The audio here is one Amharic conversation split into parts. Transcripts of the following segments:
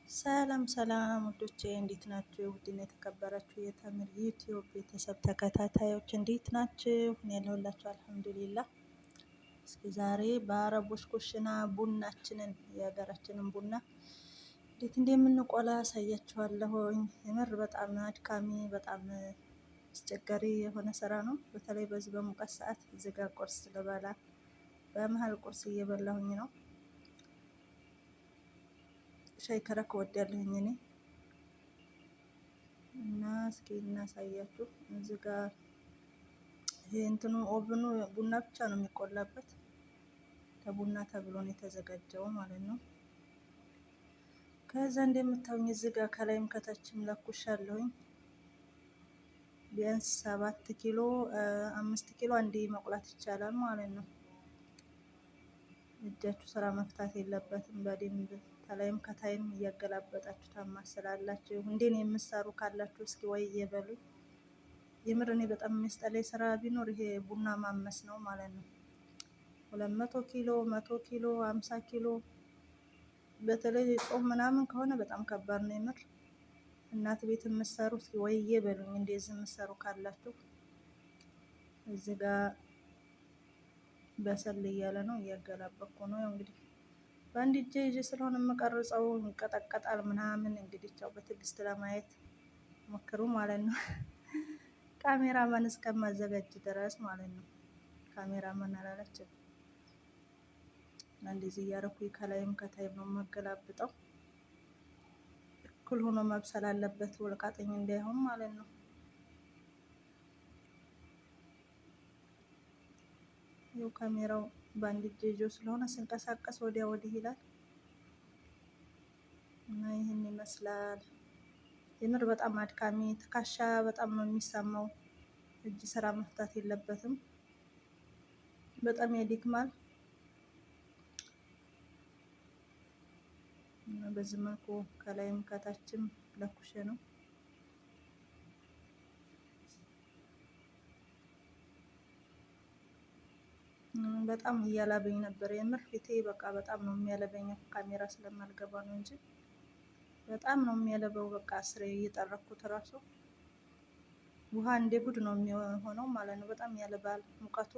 ሰላም ሰላም ውዶቼ እንዴት ናችሁ? ውድና የተከበራችሁ የተምር ዩቲዩብ ቤተሰብ ተከታታዮች እንዴት ናችሁ? እኔ ያለሁላችሁ አልሐምዱሊላህ። እስኪ ዛሬ በአረቦች ኩሽና ቡናችንን የሀገራችንን ቡና እንዴት እንደምንቆላ አሳያችኋለሁኝ። የምር በጣም አድካሚ በጣም አስቸጋሪ የሆነ ስራ ነው። በተለይ በዚህ በሙቀት ሰዓት እዚህ ጋር ቁርስ ልበላ በመሀል ቁርስ እየበላሁኝ ነው። ሻይ ከረክ እወዳለሁኝ እኔ እና እስኪ እናሳያችሁ። እዚህ ጋር ይሄ እንትኑ oven ኑ ቡና ብቻ ነው የሚቆላበት፣ ለቡና ተብሎ ነው የተዘጋጀው ማለት ነው። ከዛ እንደምታዩኝ እዚህ ጋር ከላይም ከታችም ለኩሻለሁኝ። ቢያንስ 7 ኪሎ 5 ኪሎ አንዴ መቁላት ይቻላል ማለት ነው። እጃችሁ ስራ መፍታት የለበትም። በደንብ ተላይም ከታይም እያገላበጣችሁ ታማስላላችሁ። እንዴን የምትሰሩ ካላችሁ እስኪ ወይ እየበሉ። የምር እኔ በጣም የሚያስጠላኝ ስራ ቢኖር ይሄ ቡና ማመስ ነው ማለት ነው። 200 ኪሎ፣ 100 ኪሎ፣ 50 ኪሎ በተለይ ጾም ምናምን ከሆነ በጣም ከባድ ነው የምር። እናት ቤት የምትሰሩ እስኪ ወይ እየበሉኝ እንደዚህ የምትሰሩ ካላችሁ። እዚህ ጋር በሰል እያለ ነው፣ እያገላበጥኩ ነው። ያው እንግዲህ በአንድ እጄ ይዤ ስለሆነ የምቀርጸው ይንቀጠቀጣል ምናምን። እንግዲህ ያው በትዕግስት ለማየት ሞክሩ ማለት ነው። ካሜራማን እስከማዘጋጅ ድረስ ማለት ነው። ካሜራማን አላለችም እና እንደዚህ እያደረኩኝ ከላይም ከታይም ነው የማገላብጠው። እኩል ሆኖ መብሰል አለበት፣ ወልቃጠኝ እንዳይሆን ማለት ነው። ይኸው ካሜራው በአንድ እጄ ይዤው ስለሆነ ስንቀሳቀስ ወዲያ ወዲህ ይላል እና ይህን ይመስላል። የምር በጣም አድካሚ ትከሻ በጣም ነው የሚሰማው። እጅ ስራ መፍታት የለበትም። በጣም ያደክማል። እና በዚህ መልኩ ከላይም ከታችም ለኩሼ ነው። በጣም እያላበኝ ነበር የምር ፊቴ በቃ በጣም ነው የሚያለበኝ። ካሜራ ስለማልገባ ነው እንጂ በጣም ነው የሚያለበው። በቃ ስሬ እየጠረኩት እራሱ ውሃ እንደ ጉድ ነው የሚሆነው ማለት ነው። በጣም ያለባል። ሙቀቱ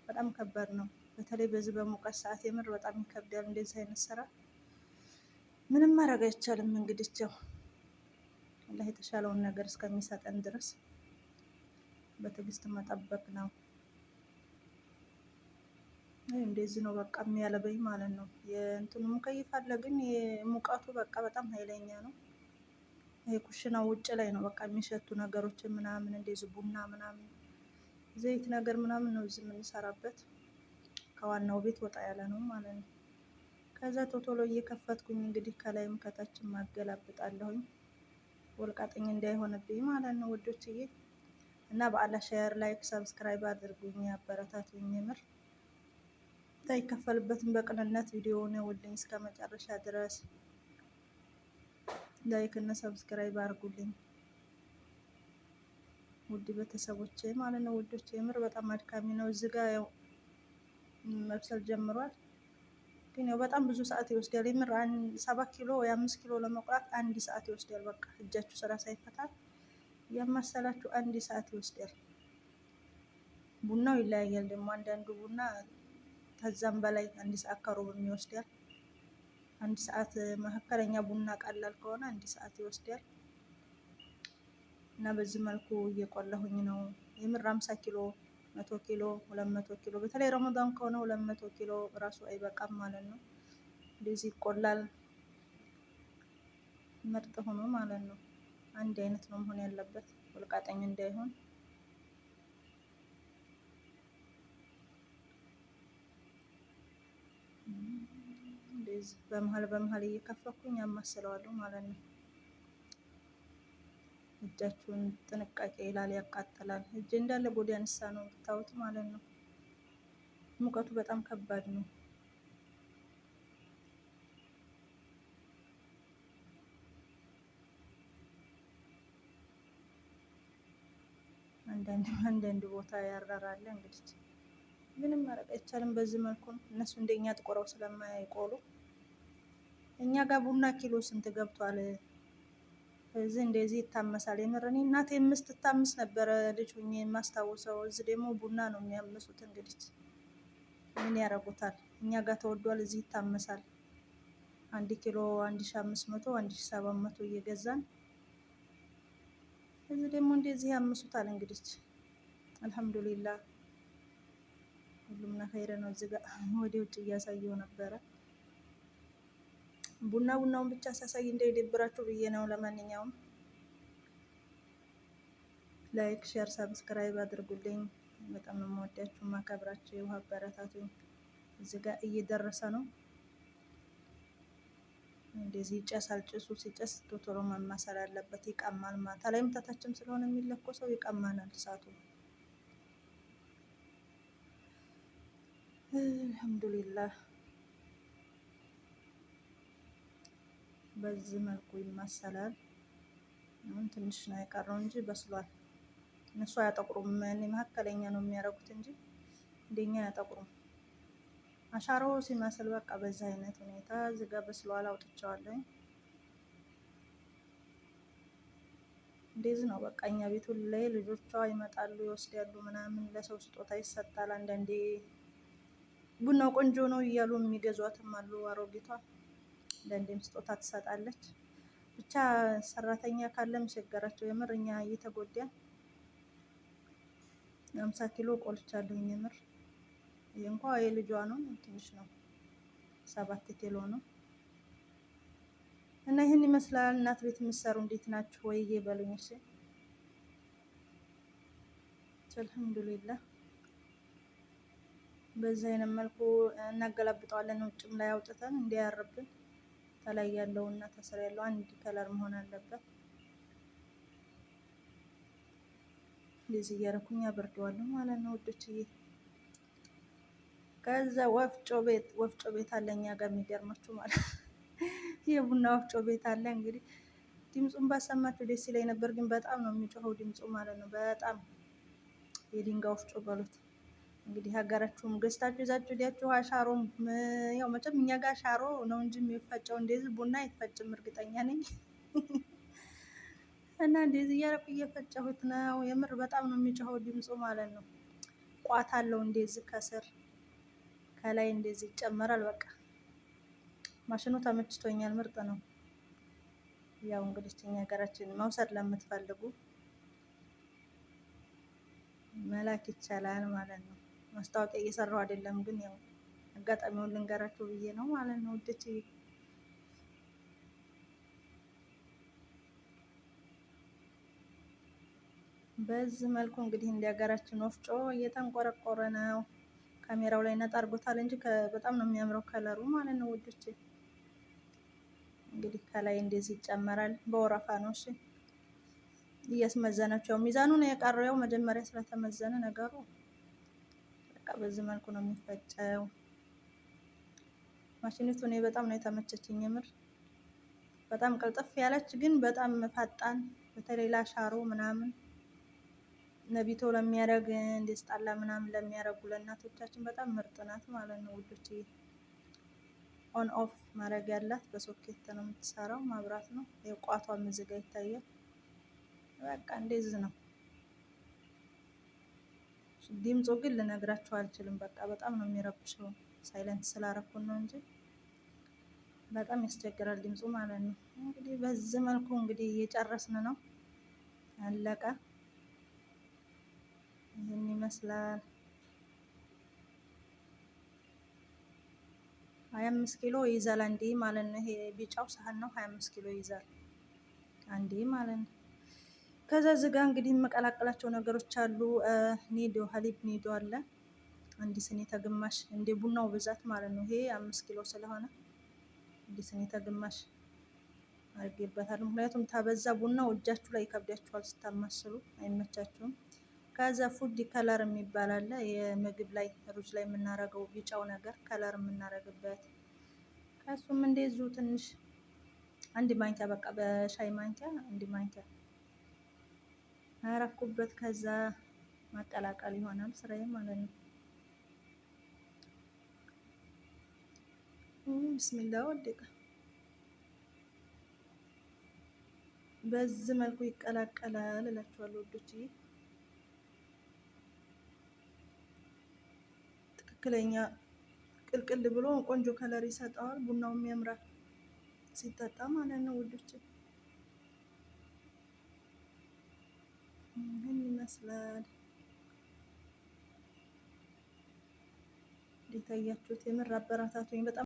በጣም ከባድ ነው። በተለይ በዚህ በሙቀት ሰዓት የምር በጣም ይከብዳል። እንደዚህ አይነት ስራ ምንም ማድረግ አይቻልም። እንግዲህ ያው አላህ የተሻለውን ነገር እስከሚሰጠን ድረስ በትዕግስት መጠበቅ ነው። እንደዚህ ነው በቃ የሚያለበኝ ማለት ነው። የእንትኑ ሙከይፍ አለ ግን የሙቀቱ በቃ በጣም ኃይለኛ ነው። ይሄ ኩሽናው ውጭ ላይ ነው በቃ የሚሸቱ ነገሮች ምናምን እንደዚህ ቡና ምናምን ዘይት ነገር ምናምን ነው እዚህ የምንሰራበት። ከዋናው ቤት ወጣ ያለ ነው ማለት ነው። ከዛ ቶቶሎ እየከፈትኩኝ እንግዲህ ከላይም ከታችም አገላብጣለሁኝ ወልቃጥኝ እንዳይሆንብኝ ማለት ነው ውዶችዬ። እና በአላህ share፣ like፣ subscribe አድርጉኝ፣ አበረታቱኝ። የምር አይከፈልበትም። በቅንነት ቪዲዮውን ውልኝ እስከ መጨረሻ ድረስ like እና subscribe አድርጉልኝ ውድ ቤተሰቦቼ ማለት ነው። ውዶቼ የምር በጣም አድካሚ ነው። እዚህ ጋር ያው መብሰል ጀምሯል፣ ግን ያው በጣም ብዙ ሰዓት ይወስዳል። የምር 7 ኪሎ ወይ 5 ኪሎ ለመቁላት አንድ ሰዓት ይወስዳል። በቃ እጃችሁ ስራ ሳይፈታ ያማሰላችሁ አንድ ሰዓት ይወስዳል። ቡናው ይለያያል ደግሞ አንዳንዱ ቡና ከዛም በላይ አንድ ሰዓት ከሩብ ይወስዳል። አንድ ሰዓት መካከለኛ ቡና ቀላል ከሆነ አንድ ሰዓት ይወስዳል። እና በዚህ መልኩ እየቆላሁኝ ነው። የምር 50 ኪሎ፣ 100 ኪሎ፣ 200 ኪሎ በተለይ ረመዳን ከሆነ 200 ኪሎ ራሱ አይበቃም ማለት ነው። እንደዚህ ይቆላል ምርጥ ሆኖ ማለት ነው። አንድ አይነት ነው መሆን ያለበት ወልቃጠኝ እንዳይሆን። እንደዚህ በመሀል በመሀል እየከፈኩኝ አማስለዋለሁ ማለት ነው። እጃችሁን ጥንቃቄ ይላል፣ ያቃጥላል። እጄ እንዳለ ጎዳ ያነሳ ነው ብታዩት ማለት ነው። ሙቀቱ በጣም ከባድ ነው። አንዳንድ ቦታ ያራራል። እንግዲህ ምንም ማድረግ አይቻልም። በዚህ መልኩ ነው እነሱ እንደኛ ጥቁረው ስለማይቆሉ እኛ ጋር ቡና ኪሎ ስንት ገብቷል? እዚህ እንደዚህ ይታመሳል። የምር እኔ እናቴ 5 ታምስ ነበረ ልጅ ሁኜ የማስታውሰው። እዚህ ደግሞ ቡና ነው የሚያምሱት። እንግዲህ ምን ያደርጉታል? እኛ ጋር ተወዷል፣ እዚህ ይታመሳል። 1 ኪሎ 1500፣ 1700 እየገዛን እዚህ ደግሞ እንደዚህ ያምሱታል። እንግዲህ አልሐምዱሊላህ ሁሉም ኸይር ነው። እዚህ ጋር ወደ ውጭ እያሳየው ነበረ። ቡናውን ብቻ ሳሳይ እንዳይደብራችሁ ብዬ ነው። ለማንኛውም like፣ share፣ subscribe አድርጉልኝ። በጣም ነው የምወዳችሁ ማከብራችሁ። የውሃ አበረታቱኝ። እዚህ ጋር እየደረሰ ነው። እንደዚህ ይጨሳል። ጭሱ ሲጨስ ቶሎ መማሰል አለበት። ይቀማል። ማታ ላይም ታታችም ስለሆነ የሚለኮሰው ይቀማናል እሳቱ። አልሐምዱሊላህ በዚህ መልኩ ይማሰላል። አሁን ትንሽ ነው የቀረው እንጂ በስሏል። እነሱ አያጠቁሩም። እኔ መካከለኛ ነው የሚያደርጉት እንጂ እንደኛ አያጠቁሩም። አሻሮ ሲመስል በቃ በዚህ አይነት ሁኔታ እዚህ ጋር በስሏል። አውጥቼዋለሁ። እንደዚህ ነው በቃ እኛ ቤት ሁሌ ልጆቿ ይመጣሉ፣ ይወስዳሉ ምናምን ለሰው ስጦታ ይሰጣል። አንዳንዴ ቡናው ቆንጆ ነው እያሉ የሚገዟትም አሉ። አሮጊቷ አንዳንዴም ስጦታ ትሰጣለች። ብቻ ሰራተኛ ካለም ቸገራቸው። የምር እኛ እየተጎዳን 50 ኪሎ ቆልቻለሁኝ። የምር ይህ እንኳ የልጇ ነው ትንሽ ነው፣ 7 ኪሎ ነው። እና ይህን ይመስላል። እናት ቤት የምትሰሩ እንዴት ናችሁ? ወይ በሉኝ እሺ። አልሐምዱሊላህ በዚህ አይነት መልኩ እናገላብጠዋለን። ውጭም ላይ አውጥተን እንዲያርብን ከላይ ያለው እና ተስር ያለው አንድ color መሆን አለበት። እንደዚህ እያደረኩኝ አበርደዋለሁ ማለት ነው ውዶችዬ። ከዛ ወፍጮ ቤት አለ እኛ ጋር የሚገርማችሁ ማለት ነው። የቡና ወፍጮ ቤት አለ። እንግዲህ ድምፁን ባሰማችሁ ደስ ይለኝ ነበር፣ ግን በጣም ነው የሚጮኸው ድምፁ ማለት ነው። በጣም የድንጋይ ወፍጮ በሉት እንግዲህ። ሀገራችሁም ገዝታችሁ ይዛችሁ ዲያችሁ አሻሮም፣ ያው መቼም እኛ ጋር አሻሮ ነው እንጂ የሚፈጨው እንደዚህ ቡና አይፈጭም፣ እርግጠኛ ነኝ። እና እንደዚህ እያደረኩ እየፈጨሁት ነው። የምር በጣም ነው የሚጮኸው ድምፁ ማለት ነው። ቋት አለው እንደዚህ ከስር ከላይ እንደዚህ ይጨመራል። በቃ ማሽኑ ተመችቶኛል፣ ምርጥ ነው። ያው እንግዲህ እኛ ሀገራችን መውሰድ ለምትፈልጉ መላክ ይቻላል ማለት ነው። ማስታወቂያ እየሰራው አይደለም፣ ግን ያው አጋጣሚውን ልንገራችሁ ብዬ ነው ማለት ነው ውዶች። በዚህ መልኩ እንግዲህ እንደ ሀገራችን ወፍጮ እየተንቆረቆረ ነው። ካሜራው ላይ ነጣ አድርጎታል እንጂ በጣም ነው የሚያምረው ከለሩ ማለት ነው ውዶቼ። እንግዲህ ከላይ እንደዚህ ይጨመራል በወረፋ ነው። እሺ እያስመዘናቸው ሚዛኑ ነው የቀረው። ያው መጀመሪያ ስለተመዘነ ነገሩ በቃ በዚህ መልኩ ነው የሚፈጨው። ማሽኒቱ እኔ በጣም ነው የተመቸችኝ። የምር በጣም ቅልጥፍ ያለች ግን በጣም ፈጣን፣ በተለይ ላሻሮ ምናምን ነቢቶ ለሚያደርግ እንደስጣላ ምናምን ለሚያደርጉ ለእናቶቻችን በጣም ምርጥ ናት ማለት ነው ውዶች። On off ማድረግ ያላት በሶኬት ነው የምትሰራው፣ ማብራት ነው። የቋቷ ምዝጋ ይታያል። በቃ እንደዚህ ነው። ድምፁ ግን ልነግራችሁ አልችልም። በቃ በጣም ነው የሚረብሸው። Silent ስላረኩን ነው እንጂ በጣም ያስቸግራል ድምፁ ማለት ነው። እንግዲህ በዚህ መልኩ እንግዲህ እየጨረስን ነው። አለቀ። ይህን ይመስላል። 25 ኪሎ ይይዛል አንዴ ማለት ነው። ይሄ ቢጫው ሳህን ነው። 25 ኪሎ ይይዛል አንዴ ማለት ነው። ከዛ ዝጋ እንግዲህ የምቀላቅላቸው ነገሮች አሉ። ኒዶ حليب ኒዶ አለ አንድ ስኒ ተግማሽ እንደ ቡናው ብዛት ማለት ነው። ይሄ 5 ኪሎ ስለሆነ አንድ ስኒ ተግማሽ አድርጌበታለሁ። ምክንያቱም ታበዛ ቡናው እጃችሁ ላይ ይከብዳችኋል ስታማስሉ አይመቻችሁም። ከዛ food color የሚባል አለ። የምግብ ላይ ሩዝ ላይ የምናረገው ቢጫው ነገር color የምናረግበት ከሱም እንደዚሁ ትንሽ 1 ማንኪያ፣ በቃ በሻይ ማንኪያ 1 ማንኪያ አረኩበት። ከዛ ማቀላቀል ይሆናል ስራዬ ማለት ነው። ብስሚላ ወደቀ። በዚህ መልኩ ይቀላቀላል እላችኋለሁ ውዶች። ትክክለኛ ቅልቅል ብሎ ቆንጆ color ይሰጠዋል። ቡናውም ያምራል ሲጠጣ ማለት ነው ውዶች። ይህን ይመስላል። እንዴት አያችሁት? የምር አበረታቱኝ በጣም።